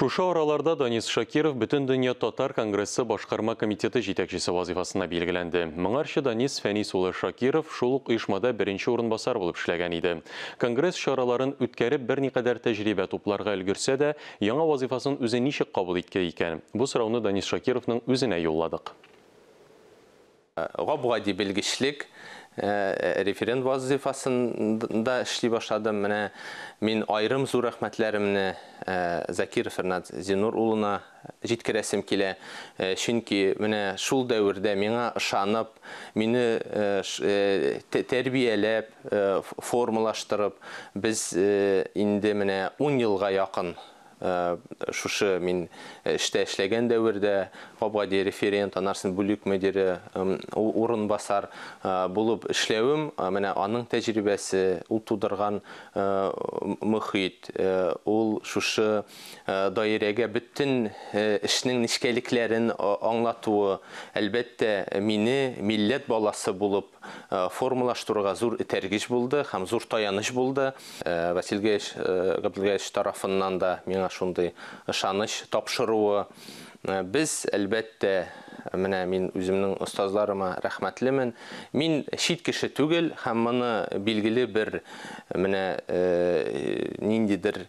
Шушы араларда Данис Шакиров Бөтендөнья татар конгрессы башкарма комитеты җитәкчесе вазифасына билгеләнде. Моңарчы Данис Фәнис улы Шакиров шул ук оешмада беренче урынбасар булып эшләгән иде. Конгресс чараларын үткәреп берникадәр тәҗрибә тупларга өлгерсә дә, яңа вазифасын үзе ничек кабул иткән икән? Бу сорауны Данис Шакировның үзенә юлладык. Гап-гади белгечлек, референт вазифасында эшли башладым. Менә мин аерым зур рәхмәтләремне Закиров Ринат Зинур улына җиткерәсем килә. Чөнки менә шул дәвердә миңа ышанып, мине тәрбияләп, формалаштырып, без инде менә 10 елга якын шушы мин эштә эшләгән дәвердә гап-гади референт, анарсын бүлек мөдире, урынбасар булып эшләвем, менә аның тәҗрибәсе, ул тудырган мөхит, ул шушы даирәгә бөтен эшнең нечкәлекләрен аңлатуы, әлбәттә, мине милләт баласы булып формалаштыруга зур этәргеч булды һәм зур таяныч булды. Васил Габделгаевич тарафыннан да миңа шундый ышаныч тапшыруы. Без, әлбәттә, менә мин үземнең остазларыма рәхмәтлемен. Мин чит кеше түгел һәм моны билгеле бер менә ниндидер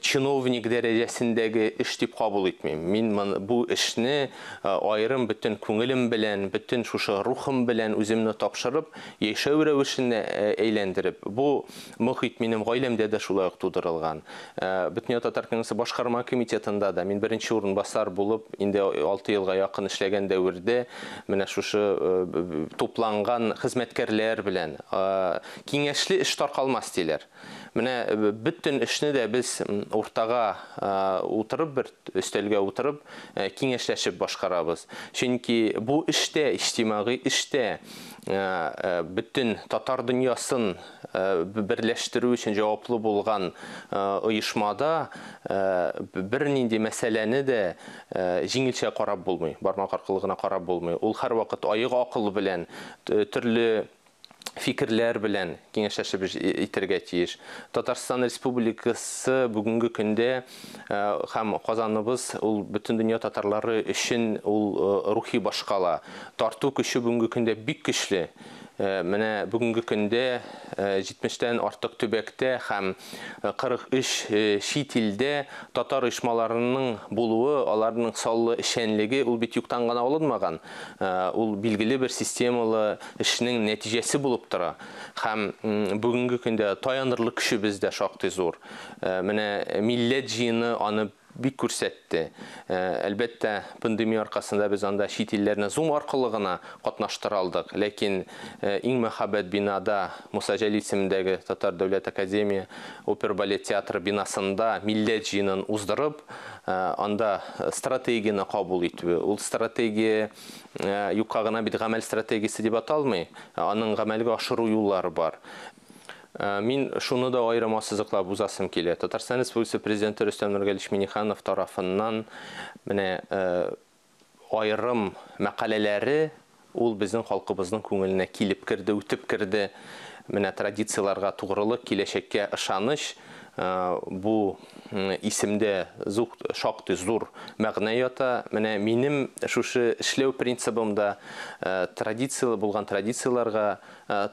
чиновник дәрәҗәсендәге эш дип кабул итмим. Мин бу эшне аерым бөтен күңелем белән, бөтен шушы рухым белән үземне тапшырып, яшәү рәвешенә әйләндереп, бу мөхит минем гаиләмдә дә шулай ук тудырылган. Бөтендөнья татар конгрессы башкарма комитетында да мин беренче урынбасар булып, инде 6 елга якын эшләгән дәвердә менә шушы тупланган хезмәткәрләр белән киңәшле эш таркалмас диләр. Менә бөтен эшне дә без уртага утырып, бер өстәлгә утырып, киңәшләшеп башкарабыз. Чөнки бу эштә, иҗтимагый эштә бөтен татар дөньясын берләштерү өчен җаваплы булган оешмада бернинди мәсьәләне дә җиңелчә карап булмый, бармак аркылы гына карап булмый. Ул һәрвакыт аек акыл белән, төрле фикерләр белән киңәшләшеп итәргә тиеш. Татарстан Республикасы бүгенге көндә һәм Казаныбыз ул бөтен дөнья татарлары өчен ул рухи башкала. Тарту көче бүгенге көндә бик көчле. Менә бүгенге көндә 70-тән артык төбәктә һәм 43 чит илдә татар оешмаларының булуы, аларның саллы эшчәнлеге ул бит юктан гына алынмаган. Ул билгеле бер системалы эшнең нәтиҗәсе булып тора. Һәм бүгенге көндә таянырлык көчебез дә шактый зур. Менә милләт җыены аны бик күрсәтте. Әлбәттә, пандемия аркасында без анда чит илләрне Zoom аркылы гына катнаштыра алдык. Ләкин иң мәһабәт бинада Муса Җәлил исемендәге Татар дәүләт академия опера балет театры бинасында милләт җыенын уздырып, анда стратегияне кабул итүе. Ул стратегия юкка гына бит гамәл стратегиясе дип аталмый. Аның гамәлгә ашыру юллары бар. Мин шуны да аерым ассызыклап узасым килә. Татарстан Республикасы Президенты Рөстәм Нургалиевич Миңнеханов тарафыннан менә аерым мәкаләләре ул безнең халкыбызның күңеленә килеп керде, үтеп керде. Менә традицияләргә тугрылык, киләчәккә ышаныч, бу исемдә шактый зур мәгънә ята. Менә минем шушы эшләү принцибымда традицияле булган традицияләргә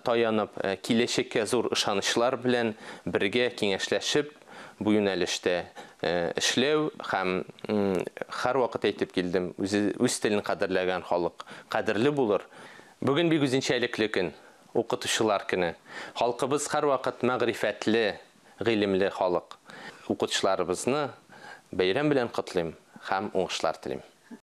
таянып, киләчәккә зур ышанычлар белән бергә киңәшләшеп бу юнәлештә эшләү һәм һәрвакыт әйтеп килдем, үз телен кадерләгән халык кадерле булыр. Бүген бик үзенчәлекле көн, укытучылар көне. Халкыбыз һәрвакыт мәгърифәтле, гыйлемле халык. Укытучыларыбызны бәйрәм белән котлыйм һәм уңышлар телим.